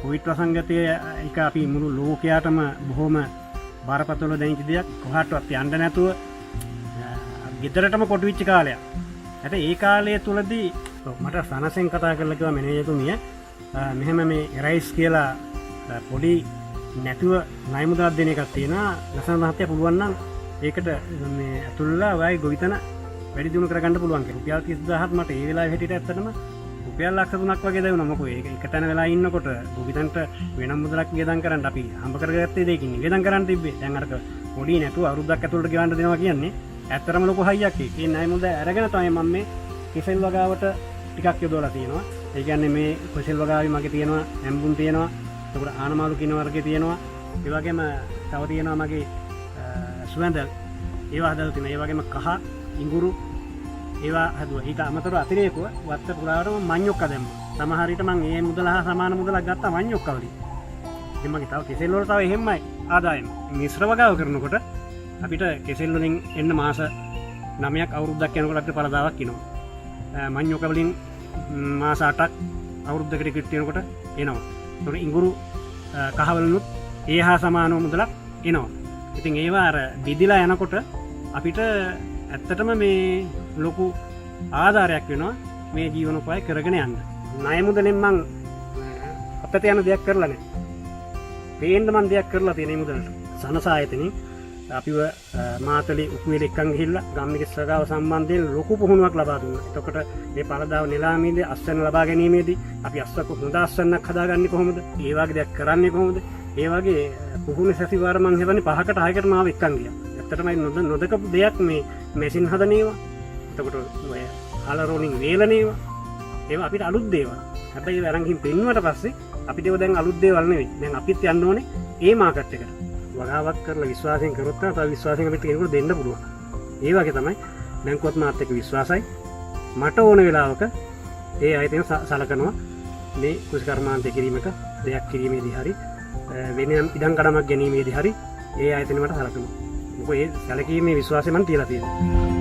Covid වසංගතය එක අපි මුළු ලෝකයාටම බොහොම බරපතල දැනිච්ච දෙයක්. කොහාටවත් යන්න නැතුව ගෙදරටම කොටු වෙච්ච කාලයක්. හැබැයි ඒ කාලය තුලදී මට සනසෙන් කතා කරලා කිව්වා මැනේජර්තුමිය, මෙහෙම මේ රයිස් කියලා පොඩි නැතුව ණය මුදලක් දෙන එකක් තියෙනවා. ලසන මහත්තයා පුළුවන් නම් ඒකට මේ ඇතුළලා ඔයයි ගොවිතැන වැඩි දියුණු කරගන්න පුළුවන් කියලා. රුපියල් 30,000ත් මට ඒ වෙලාවේ හැටියට ඇත්තටම රුපියල් ලක්ෂ 3ක් වගේ දැනුණා. මොකෝ ඒක එක තැන වෙලා ඉන්නකොට ගොවිතැනට වෙනම මුදලක් වියදම් කරන්න අපි හම්බ කරගත්තේ දෙයකින් වියදම් කරන්න තිබ්බේ. දැන් අරක පොඩි නැතුව අවුරුද්දක් ඇතුළට ගෙවන්න දෙනවා කියන්නේ ඇත්තටම ලොකු හයියක් ඒක. ඒ ණය මුදල අරගෙන තමයි මම මේ කෙසෙල් වගාවට ටිකක් යොදවලා තියෙනවා. ඒ කියන්නේ මේ කෙසෙල් වගාවේ මගේ තියෙනවා ඇම්බුන් තියෙනවා. එතකොට ආනමාලු කියන වර්ගයේ තියෙනවා. ඒ වගේම තව තියෙනවා මගේ සුවඳ ඒවා හදලා තියෙනවා. ඒ වගේම කහ, ඉඟුරු ඒවා හැදුවා. ඊට අමතරව අතිරේකව වත්ත පුරාවටම මඤ්ඤොක්ක දැම්මා. සමහර විට මං ඒ මුදල හා සමාන මුදලක් ගත්තා මඤ්ඤොක්ක වලින්. ඉතින් මගේ තව කෙසෙල් වල තව එහෙම්මයි ආදායම. මිශ්‍ර වගාව කරනකොට අපිට කෙසෙල් වලින් එන්න මාස 9ක් අවුරුද්දක් යනකොට අපිට පළදාවක් එනවා. මඤ්ඤොක්ක වලින් මාස 8ක් අවුරුද්දකට කිට් වෙනකොට එනවා. ඒතකොට ඉඟුරු කහ වලිනුත් ඒ හා සමානව මුදලක් එනවා. ඉතින් ඒවා අර බෙදිලා යනකොට අපිට ඇත්තටම මේ ලොකු ආධාරයක් වෙනවා මේ ජීවනෝපාය කරගෙන යන්න. ණය මුදලෙන් මං අපත යන දෙයක් කරලා නැහැ. පේන්න මං දෙයක් කරලා තියෙන මේ මුදලට. සනස ආයතනෙන් අපිව මාතලේ උකුවෙල එක්කන් ගිහිල්ලා ගම්මිරිස් වගාව සම්බන්ධයෙන් ලොකු පුහුණුවක් ලබා දුන්නා. එතකොට මේ පළදාව නෙලාමේදී අස්වැන්න ලබා ගැනීමේදී අපි අස්වක හොඳ අස්වැන්නක් හදාගන්නේ කොහොමද? ඒ වගේ දෙයක් කරන්නේ කොහොමද? ඒ වගේ පුහුණු සැසිවාර මං හිතන්නේ 5කට 6කට මාව එක්කන් ගියා. ඇත්තටම නොදකපු දෙයක් මේ මැෂින් හදන ඒවා. එතකොට ඔය හල රෝලින් වේලන ඒවා. ඒවා අපිට අලුත් දේවල්. හැබැයි ඒවා අරන් ගිහින් පෙන්නුවට පස්සේ අපිට ඒවා දැන් අලුත් දේවල් නෙවෙයි. දැන් අපිත් යන්න ඕනේ ඒ මාකට් එකට. වගාවක් කරලා විශ්වාසයෙන් කරොත් තමයි තව විශ්වාසයෙන් අපිට කෙනෙකුට දෙන්න පුළුවන්. ඒ වගේ තමයි බැංකුවත් මාත් එක්ක විශ්වාසයි. මට ඕන වෙලාවක ඒ අයතෙන් සලකනවා මේ කෘෂිකර්මාන්තය කිරීමක දෙයක් කිරීමේදී හරි වෙන යම් ඉඩම් කඩමක් ගැනීමේදී හරි ඒ ආයතනෙ මට සලකනවා. මොකද ඒ සැලකීමේ විශ්වාසය මං තියලා තියෙනවා.